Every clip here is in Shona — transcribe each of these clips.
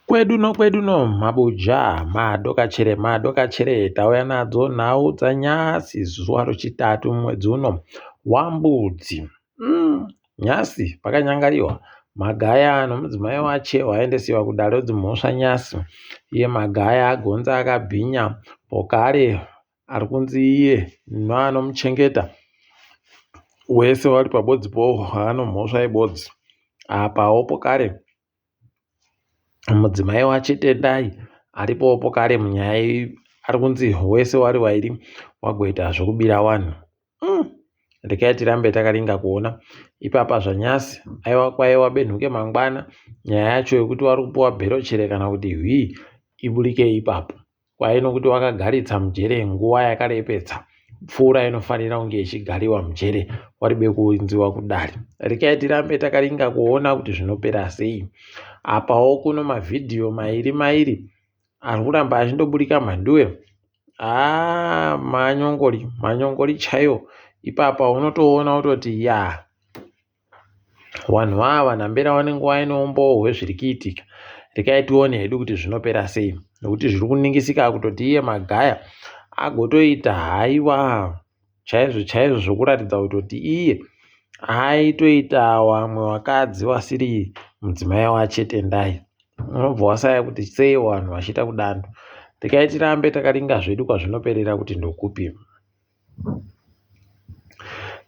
Kwedu no kwedu no mabuja madokachere madokachere tauya nadzo nhau dzanyasi zuva rochitatu mwedzi uno wambudzi Nyasi pakanyangariwa Magaya nomudzimai wache waendesiwa kudare redzimhosva nyasi iye Magaya agonza akabhinya pokare ari kunzi iye noanomuchengeta wese wari pabodzi po anomhosva yebodzi apawo pokare Mudzimai waChitendai aripowo pokare munyaya iyi ari kunzi wese wari wairi wagoita zvekubira wanhu. Regai tirambe takaringa kuona ipapa zvanyasi aiwa kwaiwa benhuke mangwana nyaya yacho yekuti wari kupiwa bhero chere kana kuti hwii iburike ipapo. Kwai nokuti wakagaritsa mujere nguva yakarebetsa kupfuura inofanira kunge ichigariwa mujere waribe kuunziwa kudare. Rekai tirambe takaringa kuona kuti zvinopera sei. Apawo kuno mavhidhiyo mairi mairi ari kuramba achindoburika mhanduwe. Haa manyongori manyongori chaiwo ipapa unotoona kutoti yaa Wanhu ava nhambira vanenge vaine umbowo hwezviri kuitika. Regai tione hedu kuti zvinopera sei nekuti zviri kuningisika kutoti iye Magaya agotoita haiwa chaizvo chaizvo zvokuratidza kutoti iye aitoita wamwe wakadzi wasiri mudzimai wache Tendai. Unobva wasaya kuti sei wanhu vachiita kudando. Regai tirambe takaringa zvedu kwazvinoperera kuti ndokupi.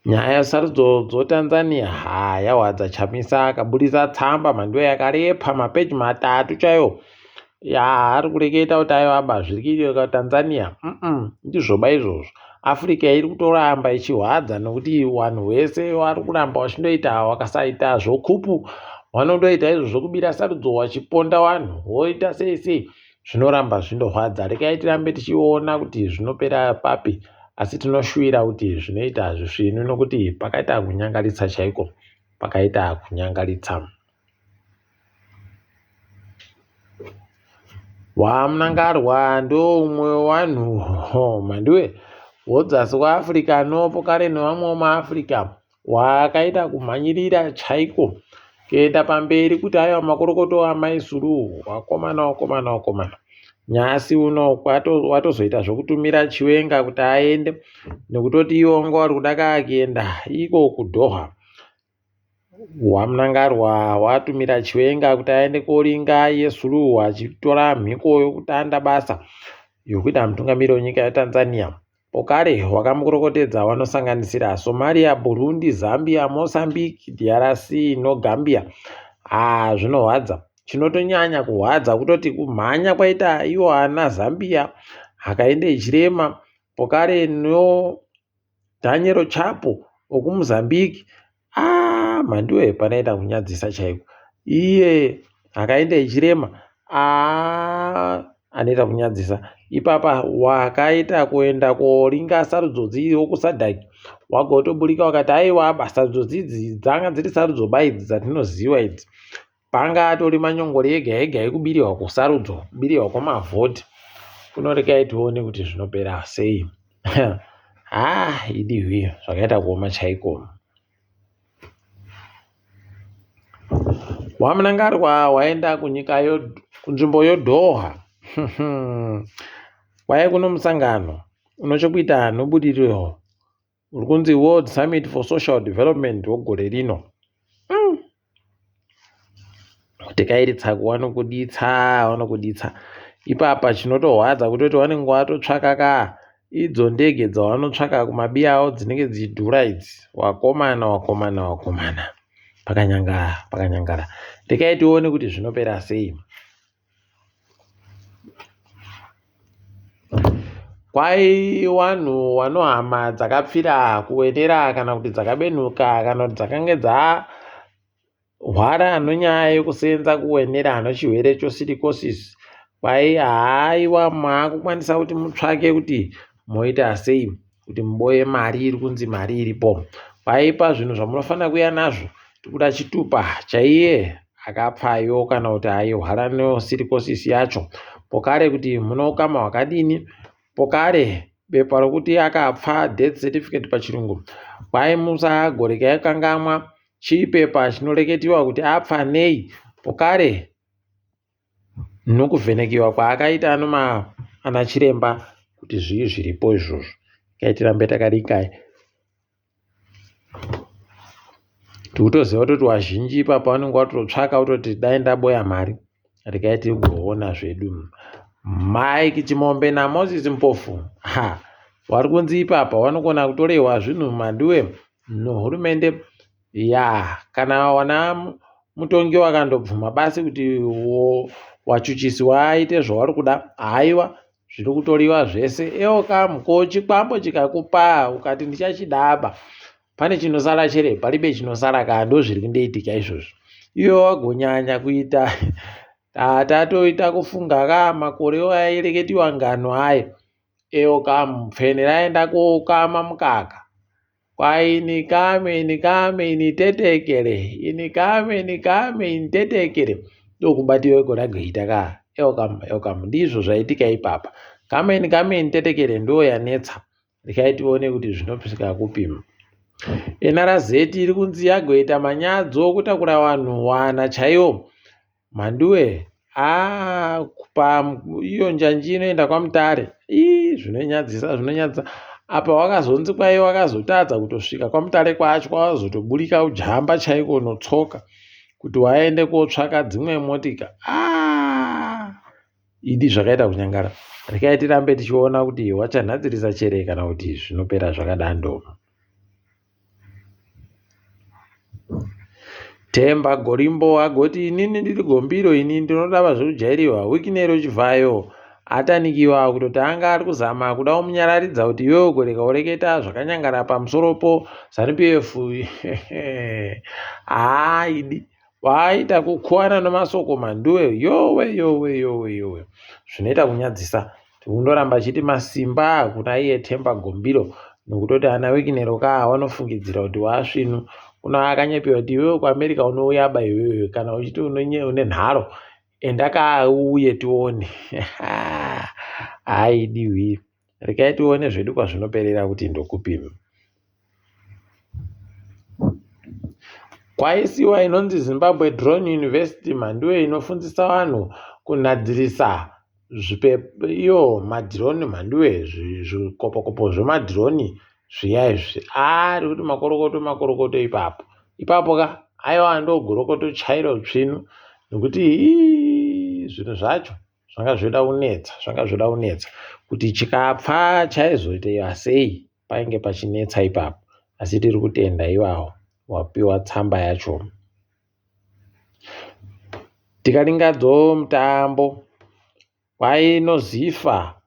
Nyaya yesarudzo dzoTanzania haa yahwadza Chamisa akaburitsa tsamba mhanduwe yakarepa mapeji matatu chaiwo yaari kureketa kuti aiwa ba zviri kuitika kuTanzania ndizvoba izvozvo Africa iri kutoramba ichihwadza nekuti vanhu vese vari kuramba vachindoita vakasaita zvokupu vanondoita izvo zvokubira sarudzo vachiponda vanhu voita sei sei Zvinoramba zvindorwadza regai tirambe tichiona kuti zvinopera papi asi tinoshuwira kuti zvinoita zvisvinu nokuti pakaita kunyangaritsa chaiko pakaita kunyangaritsa. WaMnangarwa ndoumwe wevanhu mhanduwe wodzasi kwaAfrica nopo kare nevamwewo maAfrica Wakaita kumhanyirira chaiko kuenda pamberi kuti aiwa makorokoto amai Suluhu wakomana wakomana wakomana. Nhasi uno watozoita zvekutumira Chiwenga kuti aende nekutoti iwo wanga wari kuda kakuenda iko kuDoha. WaMnangarwa watumira Chiwenga kuti aende koringa iye Suluhu achitora mhiko yokutanda basa yokuita mutungamiri wenyika yeTanzania. Pokare wakamukorokotedza wanosanganisira Somalia, Burundi, Zambia, Mozambique, DRC noGambia. Haa zvinohwadza. Chinotonyanya kuhwadza kutoti kumhanya kwaita iwo ana Zambia hakaende ichirema pokare no Daniel Chapo okuMozambique Aah mhanduwe panoita kunyadzisa chaiko iye akaenda ichirema aah anoita kunyadzisa ipapa wakaita kuenda koringa sarudzo dziriwo kusadhaki wagotoburika wakati aiwa ba sarudzo dzidzi dzanga dziri sarudzo ba idzi dzatinoziva idzi panga atori manyongori ega ega ekubiriwa kusarudzo kubiriwa kwemavhoti kunorekai tione kuti zvinopera sei haa idihwi zvakaita kuoma chaiko wamunangarwa waenda kunyika yo kunzvimbo yodoha kwaiye kuno musangano unochokuita nobudiriro uri kunzi World Summit for Social Development wegore rino. Tikairi tsaku wanokuditsa wanokuditsa ipapa chinotorwadza kutoti wanenge watotsvaka ka idzo ndege dzawanotsvaka kumabiya awo dzinenge dzichidhura idzi wakomana wakomana wakomana pakanyangara pakanyangara rekai tione kuti zvinopera sei Kwai wanhu wanohama dzakapfira kuwenera kana kuti dzakabenuka kana kuti dzakange dzahwara nonyaya yekusenza kuwenera nochirwere chosilicosis kwai haiwa maakukwanisa kuti mutsvake kuti moita sei kuti muboye mari iri kunzi mari iripo. Kwaipa zvinhu zvamunofanira kuuya nazvo tikuda chitupa chaiye akapfayo kana kuti aihwara nesirikosisi yacho pokare kuti mune ukama hwakadini pokare bepa rokuti akapfa death certificate pachirungu kwai musagoreka yakangamwa chipepa chinoreketiwa kuti apfa nei pokare. Nokuvhenekiwa kwaakaita noma ana chiremba kuti zvii zviripo izvozvo. Regai tirambe takaringai. Tikutoziva kutoti wazhinji ipapa vanenge vatotsvaka kutoti dai ndaboya mari. Regai tigoona zvedu. Mike Chimombe naMoses Mpofu ha wari kunzi ipapa vanogona kutorehwa zvinhu mhanduwe nohurumende ya kana wana mutongi wakandobvuma basi kuti wachuchisi waite zvauri kuda haiwa zviri kutoriwa zvese eokamu ko chikwambo chikakupa ukati ndichachidaba pane chinosara chere palibe chinosara kaa ndo zviri kundoitika izvozvo iwe wagonyanya kuita tatoita kufunga ka makore aireketiwa ngano ayo eokamu pfene raenda kokama mukaka Kwai ini kame ini kame ini tetekere ini kame ini kame ini tetekere ndokubatiwa iko ragoita ka elkam elkam ndizvo zvaitika ipapa kame ini kame ini tetekere ndo yanetsa rekai tione kuti zvinosvika kupi NRZ iri kunzi yagoita manyadzo okutakura vanhu wana chaiwo Mhanduwe haa pa iyo njanji inoenda kwaMutare ii zvinonyadzisa zvinonyadzisa apa wakazonzi kwai wakazotadza kutosvika kwaMutare kwacho kwawazotoburika ujamba chaiko notsoka kuti waende kotsvaka dzimwe motika aa idi zvakaita kunyangara rekai tirambe tichiona kuti wachanhadzirisa chere kana kuti zvinopera zvakadando. Themba Gorimbo agoti inini ndiri gombiro ini ndinoda vazvojairiwa Wicknell Chivhayo atanikiwa kutoti anga ari kuzama kuda kumunyararidza kuti iwewe ugorega kureketa zvakanyangara pamusoro po Zanu PF haa idi Waita kukuwana nomasoko manduwe yowe yowe yowe yowe zvinoita kunyadzisa tikundoramba chiti masimba kuna iye Themba Gombiro nokutoti ana Wikinero ka wanofungidzira kuti waasvinu kuno akanyepewa kuti iwewe kuAmerica unouya ba iwewe kana uchiti une nharo enda kaauye tione haidiwi Regai tione zvedu kwazvinoperera kuti ndokupi. Kwaisiwa inonzi Zimbabwe Drone University mhanduwe inofundzisa vanhu kunhadzirisa iyo madhironi mhanduwe zvikopokopo zvemadhironi zviya izvi ari kuti makorokoto makorokoto ipapo ipapo ka aiwa ndogorokoto chairo tsvinu nekuti zvinhu zvacho zvanga zvoda kunetsa zvanga zvoda kunetsa kuti chikapfa chaizoita sei painge pachinetsa ipapo asi tiri kutenda iwawo wapiwa tsamba yacho tikaringadzo mutambo kwainozifa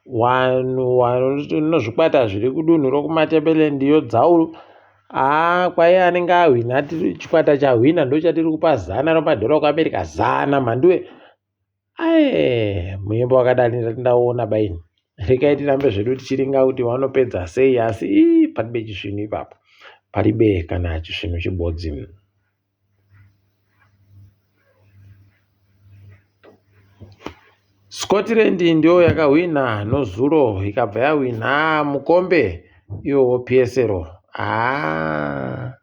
Vanhu vanozvikwata zviri kudunhu rokuMatabeleland yodzauru haa kwai anenge ahwina chikwata chahwina ndochatiri kupa zana remadhora ekuAmerica zana mhanduwe ae muyembo wakadani ndati ndauona baini regai tirambe zvedu tichiringa kuti vanopedza sei asi ii paribe chisvinu ipapo paribe kana chisvinu chibodzi. Scotland ndiyo yakahwina nozuro ikabva yahwina mukombe iwowo PSL. Haa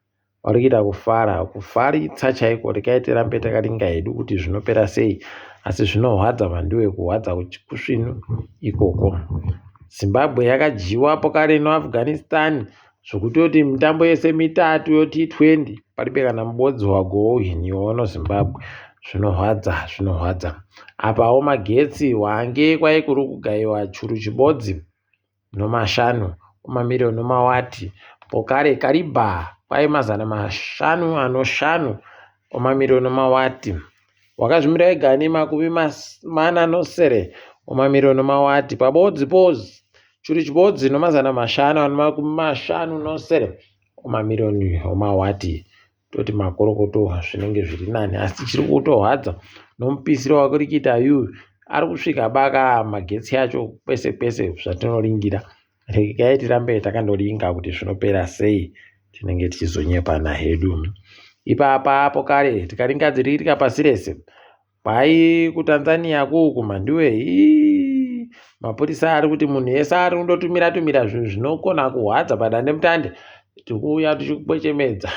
vari kuita kufara kufaritsa chaiko regai tirambe takaringa hedu kuti zvinopera sei asi zvinohwadza mhanduwe kuhwadza kusvinu ikoko. Zimbabwe yakadyiwa pokare noAfghanistan zvokutoti mitambo yese mitatu yoT20 paribe kana mubodzi wagohwiniwa noZimbabwe zvinorwadza zvinorwadza apawo magetsi wange kwai kuri kugayiwa churu chibodzi nomashanu omamiriyoni omawati pokare karibha kwai mazana 505 omamiriyoni omawati wakazvimira ega nemakumi mana nosere omamiriyoni omawati pabodzi pozi churu chibodzi nomazana mashanu ane makumi mashanu nosere omamiriyoni omawati toti makorokoto zvinenge zviri nani asi chiri kutohwadza nomupisiro wakuri kuita yuyu ari kusvika baka magetsi acho kwese kwese zvatinoringira Regai tirambe takandoringa kuti zvinopera sei tinenge tichizonyepana hedu. Ipapa apo kare tikaringa dziriitika pasi rese kwai kuTanzania kuku mhanduwe hii mapurisa ari kuti munhu yese ari kundotumira tumira zvinhu zvinokona kuhwadza padandemutande tikuuya tichikukwechemedza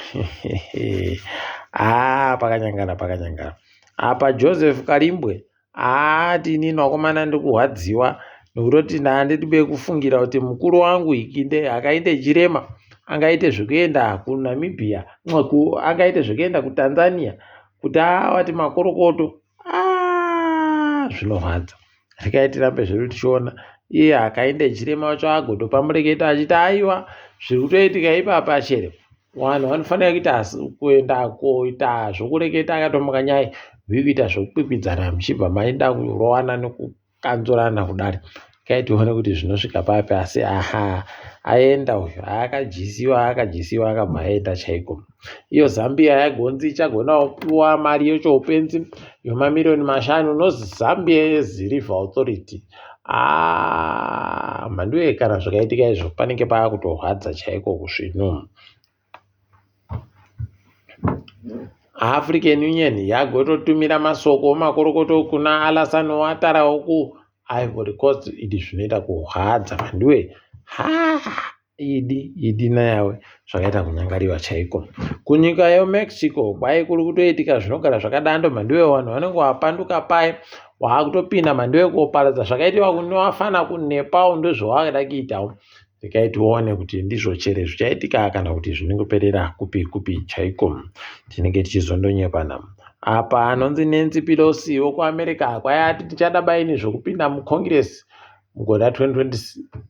haa pakanyangana pakanyangana apa Joseph Kalimbwe. Ati inini vakomana ndiri kurwadziwa nekutoti ndandiri kufungira kuti mukuru wangu Hikinde Hakainde Chirema angaite zvekuenda kuNamibia angaite zvekuenda kuTanzania kuti awati makorokoto ah, zvinorwadza regai tirambe zvedu tichiona iye Hakainde Chirema wacho agotopa mureketo achiti aiwa zviri kutoitika ipapa chere Vanhu vanofanira kuita kuenda koita zvokureketa akatomuka nyaya kuita zvokukwikwidzana muchibva maenda kurowana nekukanzurana kudari kai tione kuti zvinosvika papi asi aha aenda uyu akajisiwa akajisiwa akabva aenda chaiko iyo zambia yagonzi ichagona kupiwa mari yechoupenzi yemamiriyoni mashanu nozi zambia yeziriver authority Ah, mhanduwe kana zvakaitika izvo panenge paakutorwadza chaiko kusvinu. African Union yagototumira masoko makorokoto kuna Alassane Ouattara woku Ivory Coast idi zvinoita kurwadza mhanduwe. Ha! Idi, idi nayawe zvakaita kunyangariwa chaiko. Kunyika yeMexico kwai kuri kutoitika zvinogara zvakadando mhanduwe vanhu vanenge vapanduka paye waakutopinda mhanduwe koparadza zvakaitiwa kune vafana kuNepal ndozvawakada kuitawo. Regai tione kuti ndizvo chere zvichaitika kana kuti zvinongoperera kupi kupi chaiko. Tinenge tichizondonyepana. Apa anonzi Nancy Pelosi wokuAmerica kwai ati tichada baini zvokupinda muCongress mugore ra 2020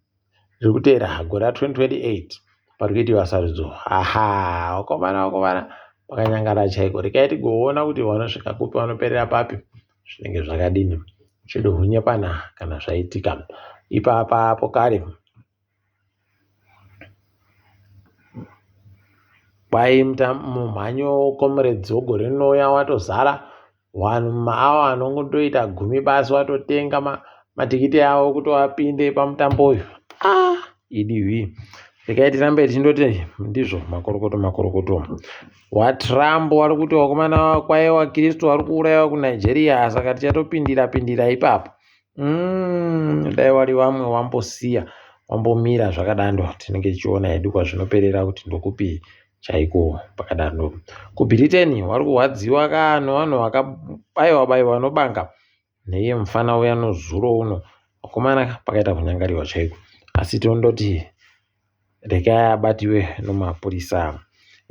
Zviri kuteera gore ra 2028 pari kuitiwa sarudzo. Aha, vakomana vakomana pakanyangara chaiko. Regai tigoona kuti vanosvika kupi vanoperera papi zvinenge zvakadini. Chedu hunyepana kana zvaitika. Ipapa apo kare kwai mumhanyo comrades wegore rinouya watozara Vanhu maawa anongotoita gumi basi watotenga matikiti avo kuti vapinde pamutambo uyu. Ah, idi hwi. Regai tirambe tichindoti ndizvo makorokoto makorokoto. WaTrump wari kuti vakomana kwaye waKristu vari kuurayiwa kuNigeria saka tichatopindira pindira ipapo. Mm, dai wari vamwe wambosiya wambomira zvakadando tinenge tichiona hedu kwazvinoperera kuti ndokupi chaiko pakadaro. KuBritain vari kurwadziwa ka nevanhu vakabaiwa baiwa nobanga neiye mufana uya nozuro uno vakomana pakaita kunyangariwa chaiko asi tondoti rekai abatiwe nomapurisa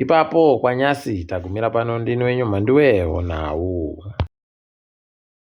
ipapo kwanyasi tagumira pano ndini wenyu mhanduwe honau.